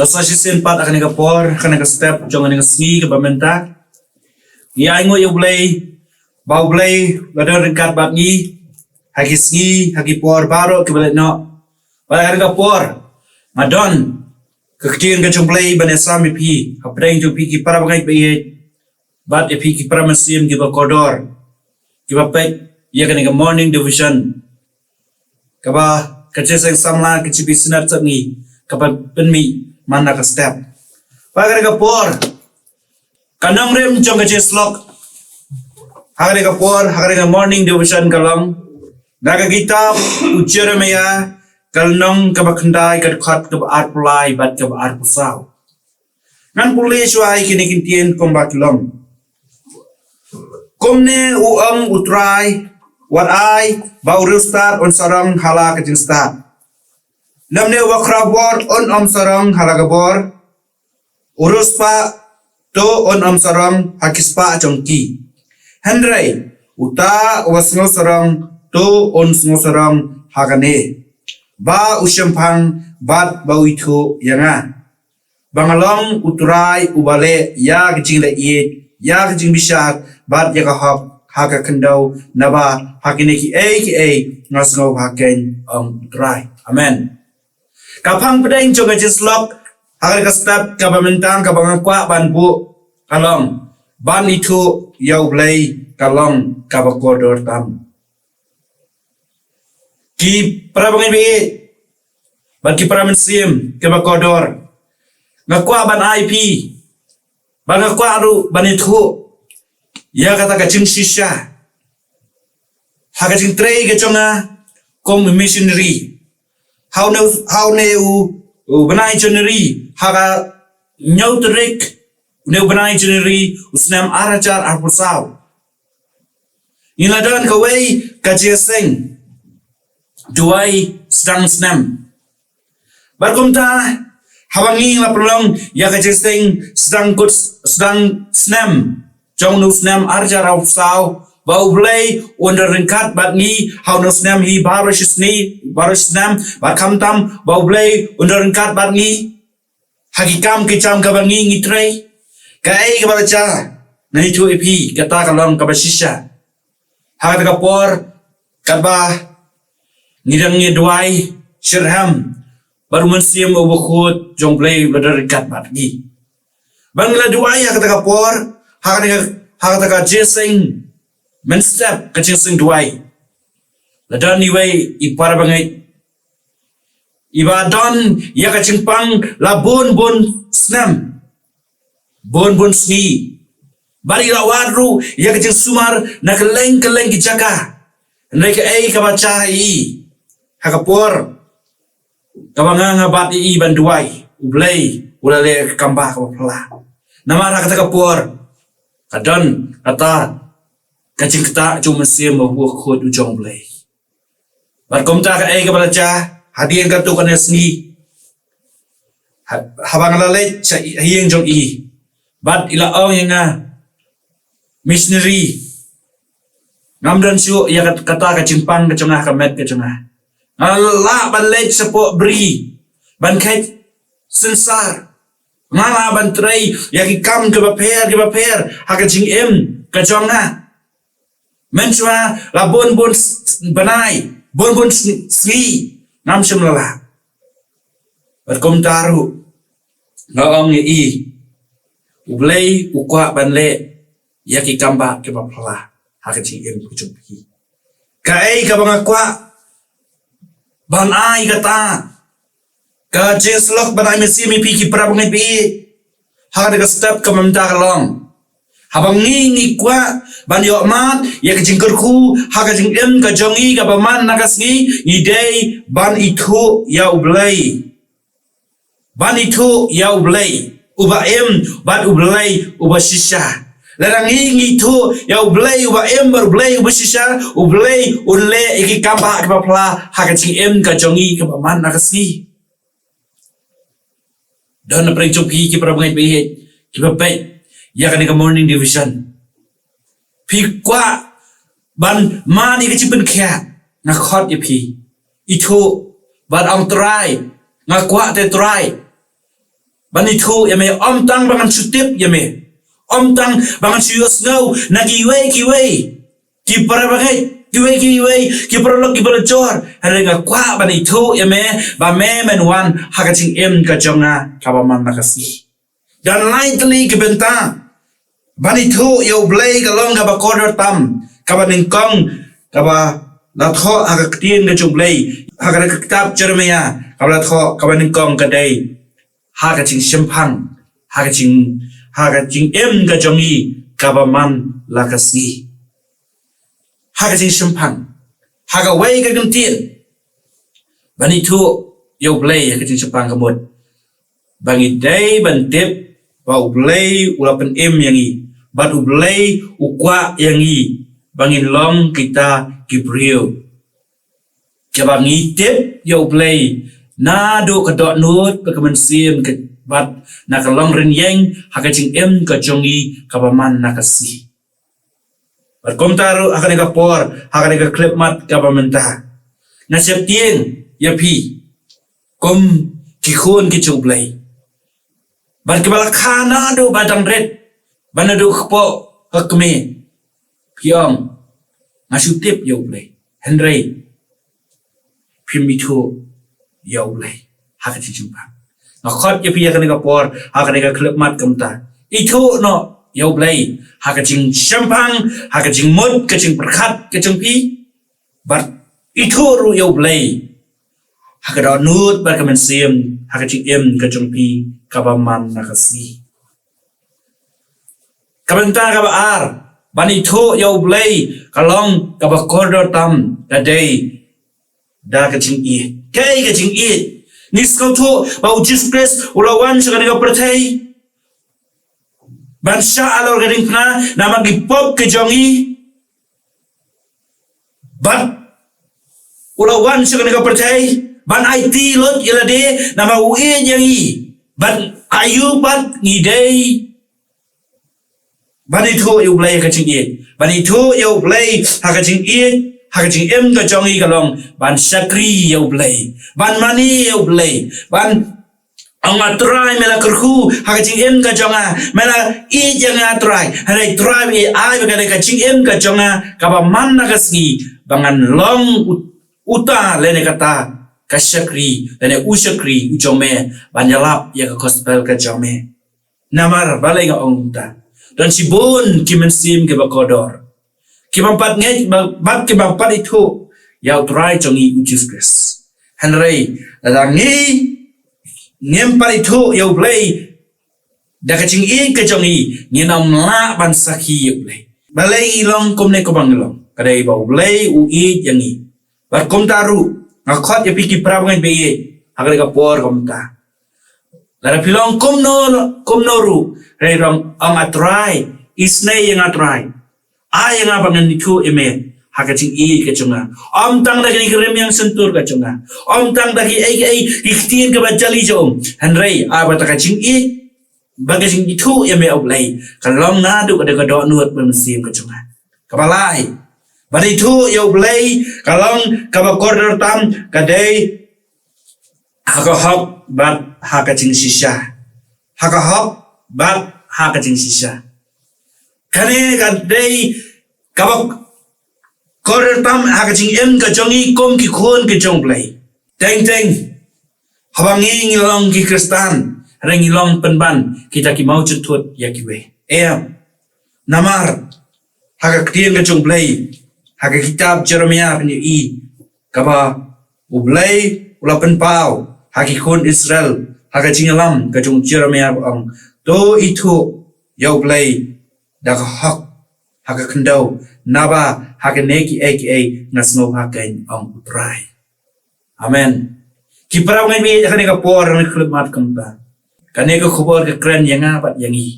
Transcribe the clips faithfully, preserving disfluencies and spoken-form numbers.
Sa shisien pat ha kane ka por, ha kane ka step jong kane ka sngi kaba mynta, ngi ai nguh ïa U Blei ba U Blei u la don ryngkat bad ngi ha ki sngi, ha ki por baroh kiba leit noh. Bad ha kane ka por nga don ka ktien ka jong U Blei ban ïasam ïa phi hapdeng jong phi ki para bangeit ba ïeit, bad ïa phi ki para mynsiem kiba kordor, kiba peit ïa kane ka morning devotion kaba ka Jingïaseng Samla ka G B C Synod Sepngi ka pynmih man la ka step. Bad ha kane ka por, ka nongrim jong ka jingshlok ha kane ka por, ha kane ka morning devotion ka long na ka kitab u Jeremiah, ka lynnong kaba khyndai, ka dkhot kaba arphew lai bad kaba arphew saw. Ngan pule shuwa ïa kine ki ktien kumba ki long. Kumne u ong U Trai, wat ai ba u riewstad un sarong ha la ka jingstad, lymne uba khraw bor un ym sarong ha la ka bor, u riewspah to un ym sarong ha ki spah jong ki. Hynrei uta uba sngewsarong to un sngewsarong ha kane, ba u shemphang bad ba u ithuh ïa nga, ba nga long U Trai uba leh ïa ka jingleh ïeit, ïa ka jingbishar bad ïa ka hok ha ka khyndew, naba ha kine kiei kiei nga sngew ba ha keiñ, ong U Trai. Amen. Ka phang pdeng jong ka jingshlok ha kane ka step kaba mynta kaba nga kwah ban buh ka long, ban ithuh ïa U Blei ka long kaba kordor tam. Ki para bangeit ba ïeit bad ki para mynsiem kiba kordor, nga kwah ban ai phi, bad nga kwah ruh ban ithuh ïa kata ka jingshisha ha ka jingtrei ka jong nga kum u missionary. Ha une u, ha une u, u bnai January, ha ka hynñiew tarik une u bnai January u snem ar hajar arphew saw, ngi la don kawei ka jingïaseng duwai sdang snem. Bad kumta, haba ngi la pynlong ïa ka jingïaseng sdang kut, sdang snem jong une u snem ar hajar arphew saw, ba U Blei un don ryngkat bad ngi ha une u snem hi baroh shi sngi, baroh shi snem, bad khamtam ba U Blei un don ryngkat bad ngi ha ki kam ki jam kaba ngi ngi trei. Kaei kaba la jia, ngan ithuh ïa phi, kata ka long kaba shisha. Ha kata ka por, katba ngi dang ïa duwai shitrhem, bad u Mynsiem Bakhuid jong U Blei u la don ryngkat bad ngi. Bad ngi la duwai ha kata ka por, ha kata ka, ha kata ka jingïaseng mynstep, ka jingïaseng duwai, la don iwei i para bangeit iba don ïa ka jingpang la bun bun snem, bun bun sngi. Bad i la wad ruh ïa ka jingsumar na kylleng kylleng ki jaka. Hynrei kaei kaba jia ha i ha ka por kaba nga nga bat ïa i ban duwai, U Blei u la leh ka kambah kaba phylla. Namar ha kata ka por ka don kata ka jingktah jong u Mynsiem Bakhuid u jong U Blei. Bad kumta kaei kaba la jia, hadien katto katne sngi, ha, haba nga la leit sha i, ha ïing jong i, bad i la ong ïa nga, missionary, ngam don shuh ïa kat-, kata ka jingpang ka jong nga, ka met ka jong nga. Nga la lah ban leit shapoh bri ban kheit synsar. Nga lah ban trei ïa ki kam kiba pher kiba pher ha ka jingim ka jong nga. Mynshuwa la bun bun s-, bnai, bun bun s-, sngi ngam shym la lah. Bad kumta ruh nga ong ïa i, U Blei u kwah ban leh ïa ki kambah kiba phylla ha ka jingim ka jong phi. Kaei kaba nga kwah ban ai, kata ka jingïasyllok ban ai mynsiem ïa phi ki para bangeit, phi ha kata ka step ka mynta ka long, haba ngi ngi kwah ban ïoh mad ïa ka jingkyrkhu ha ka jingim ka jong ngi kaba man la ka sngi, ngi dei ban ithuh ïa U Blei. Ban ithuh ïa U Blei uba im bad U Blei uba shisha. Lada ngi ngi ithuh ïa U Blei uba im bad U Blei uba shisha, U Blei un leh ïa ki kambah kiba phylla ha ka jingim ka jong ngi kaba man la ka sngi. Don na pyrshah jong phi ki para bangeit, phi kiba peit ïa kane ka morning devotion, phi kwah ban mad ïa ka jingpynkhiah, nga khot ïa phi, ithuh bad ong, Trai, nga kwah te Trai. ban ithuh ïa me, ym tang ba ngan shu tip ïa me, ym tang ba ngan shu ïohsngew na kiwei kiwei ki para bangeit, kiwei kiwei ki paralok, ki parajor, hynrei nga kwah ban ithuh ïa me ba me men wan ha ka jingim ka jong nga kaba man la ka sngi. Don lai tylli ki bynta ban ithuh ïa U Blei ka long kaba kordor tam, kaba nyngkong, kaba la thoh ha ka ktien ka jong U Blei ha ka kitab Jeremiah, kaba la thoh, kaba nyngkong ka dei ha ka jingshemphang, ha ka jing, ha ka jingim ka jong ngi kaba man la ka sngi. Ha ka jingshemphang, ha kawei ka kyntien ban ithuh ïa U Blei ha ka jingshemphang ka mut ba ngi dei ban tip ba U Blei u la pynim ïa ngi, bad U Blei u kwah ïa ngi ba ngin long kita ki briew kiba ngi tip ïa U Blei naduh ka dohnud bad ka mynsiem, bad na ka long rynïeng ha ka jingim ka jong ngi kaba man la ka sngi. Bad kumta ruh ha kane ka por, ha kane ka khyllipmat kaba mynta, nga sheptieng ïa phi kum ki khun ki jong U Blei, bad kiba la kha naduh ba dang rit, ba naduh kpoh ka kmie, phi ong, nga shu tip ïa U Blei, hynrei phim ithuh ïa U Blei ha ka jingshemphang. Nga khot ïa phi ha kane ka por, ha kane ka khyllipmat kumta, ithuh noh ïa U Blei ha ka jingshemphang, ha ka jingmut, ka jingpyrkhat ka jong phi, bad ithuh ruh ïa U Blei ha ka dohnud bad ka mynsiem, ha ka jingim ka jong phi kaba man la ka sngi. Ka bynta kaba ar ban ithuh ïa U Blei ka long kaba kordor tam, ka dei da ka jingïeit. Kaei ka jingïeit? Ngi sngewthuh ba U Jisu Khrist u la wan sha kane ka pyrthei ban shah halor ka diengphna namar ki pop ki jong ngi. Bad u la wan sha kane ka pyrthei ban aiti lut ïa lade namar u ïeit ïa ngi. Bad aïu pat ngi dei ban ithuh ïa U Blei ha ka jingïeit? Ban ithuh ïa U Blei ha ka jingïeit, ha ka jingim ka jong ngi ka long ban shakri ïa U Blei, ban mane ïa U Blei, ban ong, A Trai, me la kyrkhu ha ka jingim ka jong nga, me la ïeit ïa nga, A Trai. Hynrei Trai, ai ba ka dei ka jingim ka jong nga kaba man la ka sngi, ba ngan long u-, uta lane kata ka shakri, lane u shakri u jong me, ban ïalap ïa ka gospel ka jong me. Namar balei nga ong kumta? Don shibun ki mynsiem kiba kordor, ki bym pat ngeit ba, bad ki bym pat ithuh ïa U Trai jong ngi U Jisu Khrist. Hynrei lada ngi ngim pat ithuh ïa U Blei da ka jingïeit ka jong ngi, ngin ym lah ban sakhi ïa U Blei. Balei ngi long kumne kumba ngi long? Ka dei ba U Blei u ïeit ïa ngi. Bad kumta ruh, nga khot ïa phi ki para bangeit ba ïeit ha kane ka por kumta, lada phi long kumno, kumno ruh, hynrei ong, A Trai, isynei ïa nga, A Trai. Ai ïa nga ba ngan ithuh ïa me ha ka jingïeit ka jong nga. Ym tang da kine ki rmiang shyntur ka jong nga, ym tang da kiei kiei ki ktien kiba jali jong, hynrei ai ba da ka jingïeit, ba ka jingithuh ïa me, A Blei, ka long naduh ka dei ka dohnud bad mynsiem ka jong nga. Kaba lai, ban ithuh ïa U Blei ka long kaba kordor tam, ka dei ha ka hok bad ha ka jingshisha. Ha ka hok bad ha ka jingshisha. Kane ka dei kaba kordor tam ha ka jingim ka jong ngi kum ki khun ki jong U Blei. Teng teng, haba ngi ngi long ki Khristan, hynrei ngi long pynban kita ki mawjyrthut ïa kiwei. Em. Namar ha ka ktien ka jong U Blei, ha ka kitab Jeremiah phin ïohi, kaba U Blei u la pynpaw ha ki khun Israel ha ka jingïalam ka jong u Jeremiah, ba ong, To ithuh ïa U Blei da ka hok ha ka khyndew, naba ha kine kiei kiei nga sngewbha kein, ong U Trai. Amen. Ki para bangeit, ha kane ka por, ha kane ka khyllipmat kumta, kane ka khubor ka kren ïa nga bad ïa ngi.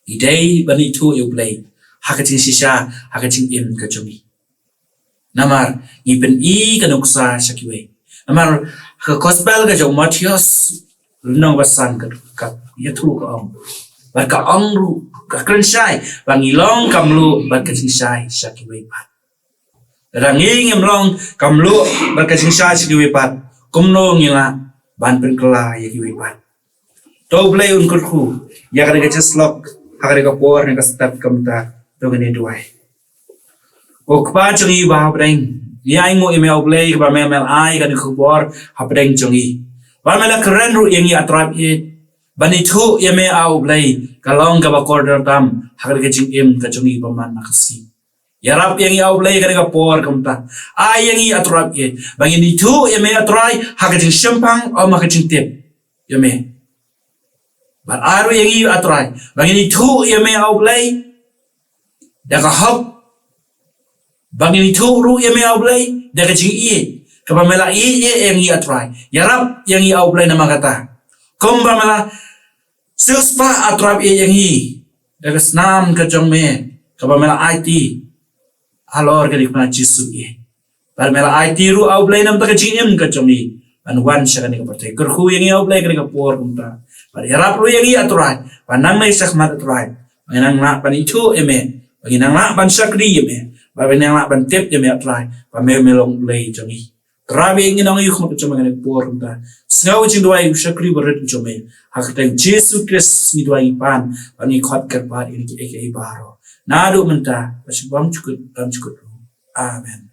Ngi dei ban ithuh ïa U Blei ha ka jingshisha, ha ka jingim ka jong ngi. Namar ngi pyni ka nuksa sha kiwei. Namar ha ka gospel ka jong u Mathaios, lynnong ba san, ka, ka ïathuh, ka ong, bad ka ong ruh, ka kren shai ba ngi long ka mluh bad ka jingshai sha kiwei pat. Lada ngi ngim long ka mluh bad ka jingshai sha kiwei pat, kumno ngi lah ban pynkylla ïa kiwei pat? To U Blei un kyrkhu ïa kane ka jingïasyllok ha kane ka por ne ka step kumta. To ngin ïa duwai. Ko Kpa jong ngi ba ha bneng, ngi ainguh ïa me, A U Blei, kaba me la ai kane ka khubor ha bneng jong ngi. Ba me la kren ruh ïa ngi, A Trai, ban ithuh ïa me, A U Blei, ka long kaba kordor tam ha kane ka jingim ka jong ngi ba man la ka sngi. Ïarap ïa ngi, A U Blei, kane ka por kumta. Ai ïa ngi, A Trai, ba ngin ithuh ïa me, A Trai, ha ka jingshemphang, ym ha ka jingtip ïa me. Bad ai ruh ïa ngi, A Trai, ba ngin ithuh ïa me, A U Blei, da ka hok. Ba ngin ithuh ruh ïa me, A U Blei, da ka jingïeit kaba me la ïeit ïa ngi, A Trai. Ïarap ïa ngi, A U Blei, namar kata. Kumba me la siewspah, A Trai, ïa ngi da ka snam ka jong me kaba me la aiti halor kane ka khyllipmat Jisu. Bad me la aiti ruh, A U Blei, namar ka jingim ka jong ngi ban wan sha kane ka pyrthei. Kyrkhu ïa ngi, A U Blei, kane ka por kumta. Bad ïarap ruh ïa ngi, A Trai, ban nang leit shakhmat, A Trai, ba ngin nang lah ban ithuh ïa me, ba ngin nang lah ban shakri ïa me, ba ngin nang lah ban tip ïa me, A Trai, ba me, me long Blei jong ngi. Trai, ba ngin nang ïuh khmat jong me kane ka por kumta. Sngew jingduwai u shakri barit jong me. Ha ka kyrteng Jisu Khrist ngi duwai, ngi pan bad ngi khot kyrpad ïa kine kiei kiei baroh, naduh mynta bad sha bymjukut bymjukut ruh. Amen.